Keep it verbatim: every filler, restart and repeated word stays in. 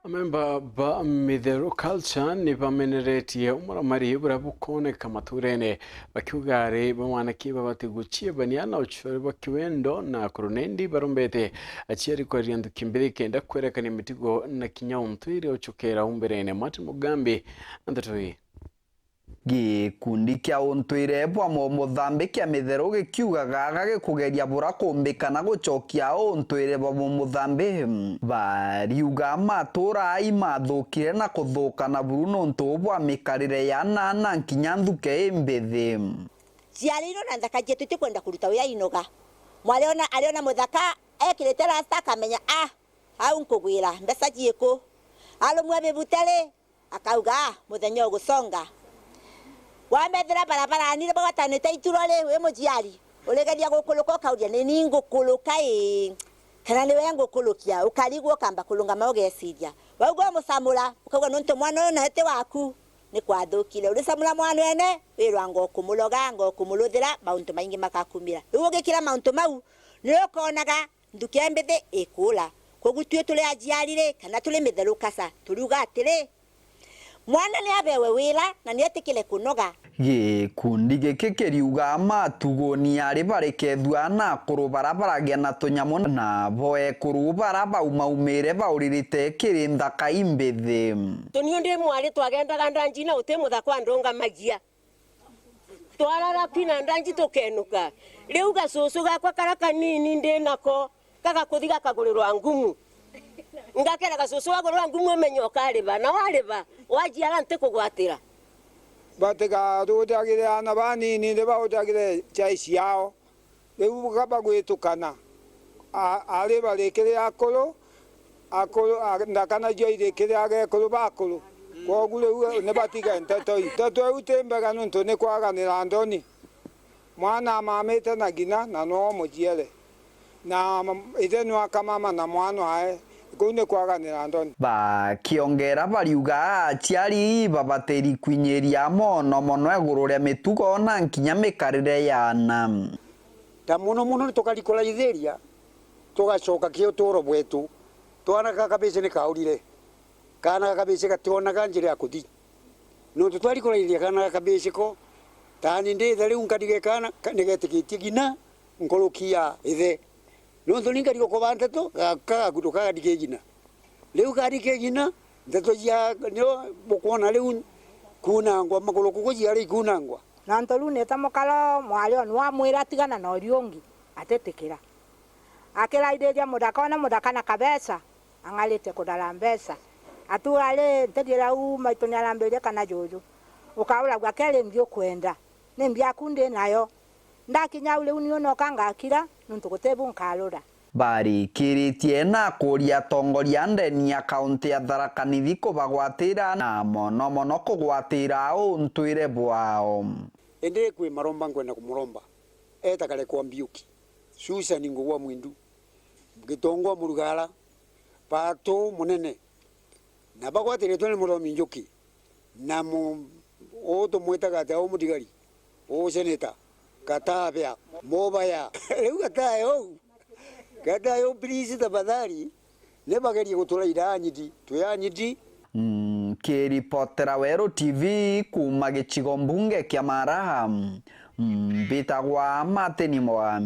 Amemba ba Mitheru Culture ni bameneretie umaramari buria bukoneka maturene, bakiuga ari ba mwanake babati guciebania na ucori bwa kiwendo na kurunendi barombete aciari kwaria nthuki mbiri kenda kwerekania mitugo na kinya untu iria ucukera umberene. Martin Mugambi na ndeto ii. Gikundi kia untwire bwa mumuthambi kia Mitheru gikiuga gaka gikugeria bura kumbika na gucokia untwire bwa mumuthambi. Bariuga matura ai mathukire na kuthuka na buru nuntu bwa mikarire ya nana nkinya nthuke imbithi. Ciariirwe na nthaka cietu itikwenda kuruta wira inoga. Mwari ona, ari ona muthaka ekirite rasta akamenya, ah, au nkugwira, mbeca ciiku? Arumwa bibuta ri, akauga, "Ah, muthenya ugusonga." Wamethira barabarani ri bagwatanite ituro ri, wi muciari, urigeria gukuruka ukauria, "Ni ni ngukuruka ii? Kana ni we ngukurukia?" Ukarigwa ukamba kurungama ugeciria. Waugwa umucamura, ukauga, "Nuntu mwana uyu nawe ti waku, ni kwathukire." Uricamura mwana wene, wirwa, "Ngokumuroga, ngokumuruthira, mauntu maingi makakumira." Riu ugikira mauntu mau, ni ukonaga nthuki ya mbithi ikuura. Kwogu tui turi aciari ri, kana turi Mitheru Culture, turiuga atiri, mwana ni abewe wira na ni etikire kunoga. Gikundi giki kiriuga matuguni ari barekethua na akuru bara baragia na tunyamu, na bo ekuru bara baumaumire bauririte kiri nthaka imbithi. Tuni undi mwari twagendaga ndanji na uti muthaka ndungamagia. Twarara kwina ndanji tukenuka. Riu gacucu gakwa kara kanini ndi nako, gagakuthi gakagurirwa ngumu. Ngakera gacucu wagurirwa ngumu umenye ukariba, na wariba, wajiara ntikugwatira. Batigatutagire aana banini, ni bautagire chai ciao. Riu kaba gwitukana, a-, ari barikiri akuru, akuru, a-, nthaka nacio irikiri agekuru bakuru. Kwogu riu ni batige nteto iu. Nteto iu ti mbega niuntu ni kwaganira nthoni. Mwana amamite na ngina na no muciere. Na m-, ithe nwe akamama na mwana wae. Kuu ni kwaganira nthoni. Bakiongera bariuga aciari babatiri kwinyiria mono mono iguru ria mitugo na nkinya mikarire ya aana. Na mono mono ni tukari kuraithiria, tugacoka ki utuuro bwetu. Twana ga kabici ni kaurire. Kaana ga kabici gationaga njira ya kuthi. Nontu twari kuraithia kaana ga kabici ko, tani ndi ithe riu nkarige kaana ka-, ni getikitie ngina nkuruki ya ithe. Nontu ni nkari gukoba nteto, ga-, kagakuruka kagarikia ngina. Riu karikia ngina, nteto cia, nio bukwona riu kunangwa, makurukuku ciari ikunangwa. Nontu riu nite mukaro, mwari o niwe amwira atigana na uria ungi, atitikira. Akiraithiria muthaka, ona muthaka na kabeca, ang'arite kudara mbeca. Atura ri, ntithira u maitu ni arambiririe kana juju. Ukauragua, "Keri mbi ukwenda? Ni mbi yaku ndi nayo? Ndakinya au riu niu noka ngakira, nontu guti bu nkarura." Barikiritie na kuria atongoria ndeni ya kaunti ya Tharaka Nithi kubagwatira na mono mono kugwatira untwire bwao. Indi kwi maromba nkwenda kumuromba, eta kare kwa Mbiuki, Susan Ngugwa Mwindu, Gitongwa Murugara, Patu Munene, na bagwatiritwe ni Muthomi Njuki, na mu-, uu tumwitaga atia uu mutigari, uu seneta, Katabea, Mubaya. Riu Gatae uu, Gatae uu, please, tafadhali, ni bagerie guturaira anyiti, twi anyiti. Nkiripotera Weru T V kuuma gicigo mbunge kia Maraha, mbitagwa Martin Mwa.